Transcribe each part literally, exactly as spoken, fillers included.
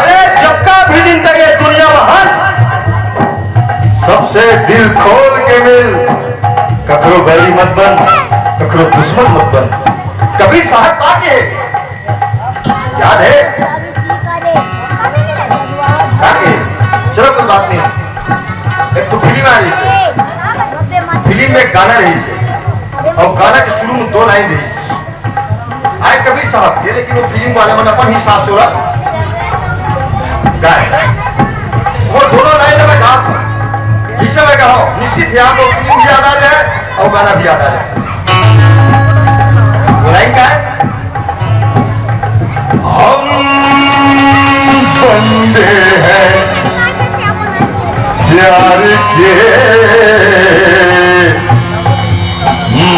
अरे, जतका भी दिन तक ये दुनिया में हंस, सबसे दिल खोल के मिल, ककरो बैरी मत बन, ककरो दुश्मन मत बन। कबीर साहब का के याद है? का के? चलो, कोई बात नहीं। एक तो फिल्म आ रही है, फिल्म में गाना रही है, और गाना के शुरू में दो लाइन रही है। आए कबीर साहब के, लेकिन वो फिल्म वाले मन अपन हिसाब से ओला जाए। वो दोनों लाइन में गात, जिस समय कहो, निश्चित ही आपको फिल्म भी याद आ जाए और गाना भी याद आ जाए। वो लाइन क्या है? हम बंदे हैं प्यार के,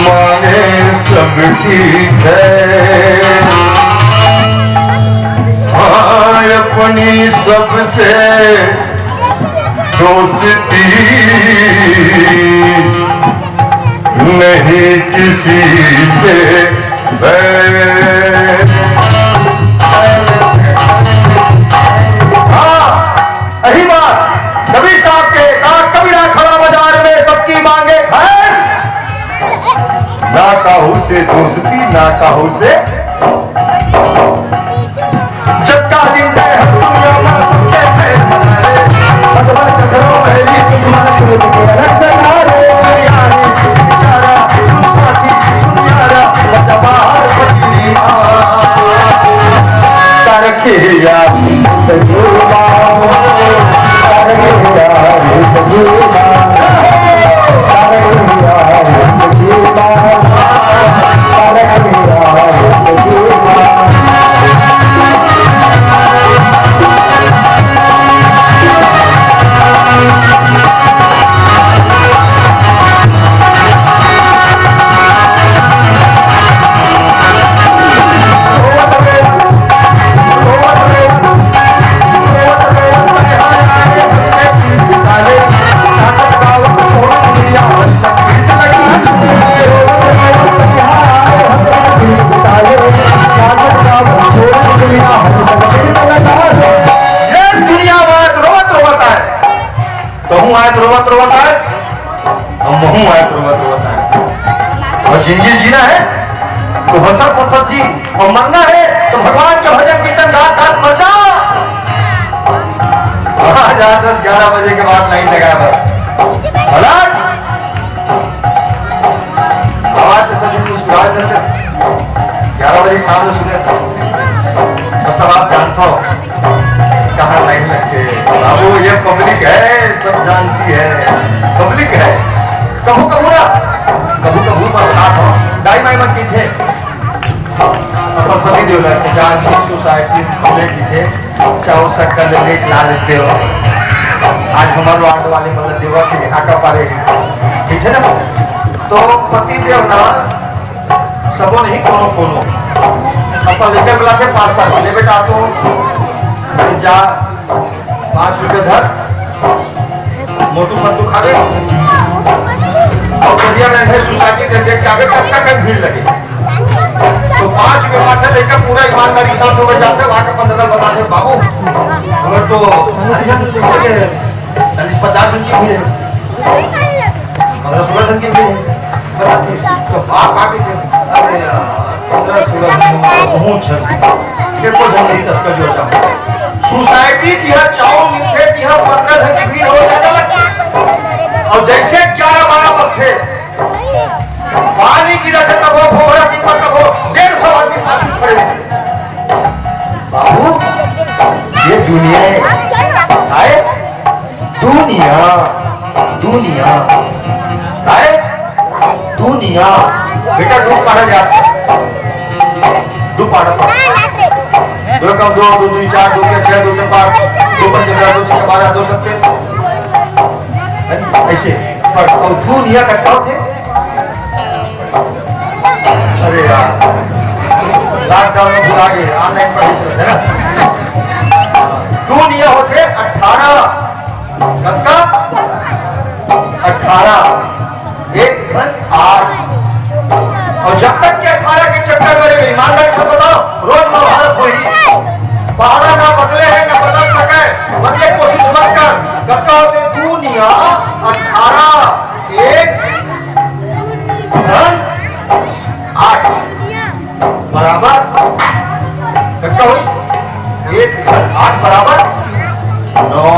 माने सबकी है। हाँ, अपनी सबसे दोस्ती, नहीं किसी से बैर। हाँ, यही बात कबीर साहब के, "ना कबीरा खड़ा बाजार में सबकी मांगे खैर।" ना काहू से दोस्ती, ना काहू से जब का दिन तय हम दुनिया में सबके खैर मना ले। भगवान का करो पहली दुश्मन को लेके अलग से खा ले। दुनिया है बेचारा, सुन साथी, सुन यारा, बता बाहर पति माँ। तारक के यार ये दुनिया भर रोवत रोवत आए। तहूँ आए तो रोवत रोवत आए, हम महूँ आए तो रोवत रोवत आए। और जिंदगी जीना है तो हंसत हंसत जी, और मरना है तो भगवान का भजन कीर्तन गात गात मर जा। आज आठ दस ग्यारह बजे के बाद लाइन लगाए बस। भला आवाज से सभी मुस्कुरा देते। ग्यारह बजे काम में सुने था। मतलब आप जानता हो कहाँ लाइन लग के। बाबू, ये पब्लिक है, सब जानती है, पब्लिक है। कहूँ कहूँ ना, कहूँ कहूँ बरसात हो, दाई माई मन की थे। अपन पति देव लग के जानती सोसाइटी में की थे। चाउर शक्कर ले लेके ला लेते हो। आज हमारे वार्ड वाले मतलब देवा के आका पारे हैं, ठीक है ना? तो पति देव ना सबो नहीं, कोनो कोनो अपन लेकर बुलाते पाँच साल, "ले बेटा, तो जा, पाँच रुपये धर, मोटू पत्तू खा गए।" और बढ़िया रहे सोसाइटी के देख के आगे कब तक भीड़ लगे। तो पाँच रुपये बात है, लेकर पूरा ईमानदारी साथ होकर जाते, वहाँ के पंद्रह बताते, "बाबू, हमें तो चालीस पचास रुपये हुए।" पंद्रह सोलह झन के भी है। तो बाप आके के, अरे यार, पंद्रह सोलह झन के बहुत झन। के को झन नहीं तक जो जाओ। सोसाइटी की हर चावल मिलते की हर पंद्रह झन के भीड़ हो ज्यादा लगती। और जैसे ग्यारह बारह बजते, पानी गिरा के तब वो भोगड़ा की पर तब वो डेढ़ सौ आदमी पाछू खड़े हो। बाबू, ये दुनिया है। आए? दुनिया, दुनिया, काय? दुनिया। बेटा, दो पाड़ा जा। दो पाड़ा पड़। दो कम दो, दो दूनी चार, दो के छह, दो से बारह, दो पंच ग्यारह, दो से बारह, दो सत्ते। ऐसे। पर अब दुनिया का क्या होते? अरे यार, लॉकडाउन में भुला गए, ऑनलाइन पढ़ाई चल रहा है ना। दुनिया होते अठारह। कतका? अठारह, एक धन आठ। और जब तक के अठारह के चक्कर में रहे, ईमानदारी से बताओ, रोज महाभारत होई। पहाड़ा ना बदले है, ना बदल सके, बदले कोशिश मत कर। कतका होते? दुनिया अठारह, एक धन आठ बराबर कतका होई? एक धन आठ बराबर नौ।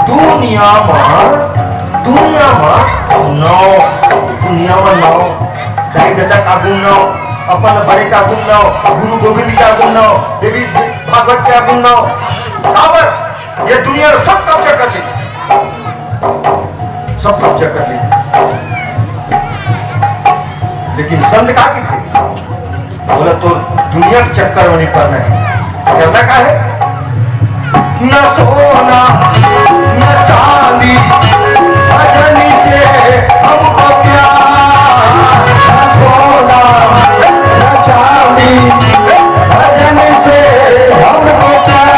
दुनिया म, दुनिया म नौ, दुनिया म नौ। दाई ददा का गुण नौ, अपन बड़े का गुण नौ, गुरु गोविंद का गुण नौ, देवी भागवत का गुण नौ। काबर ये दुनिया सब कब्जा कर ली, सब कब्जा कर ली। लेकिन संत का की थे? बोला, तो दुनिया के चक्कर में नहीं पड़ना है। करना का है? न सोना, न चांदी, भजन से हमको प्यार। न सोना, न चांदी, भजन से हमको प्यार।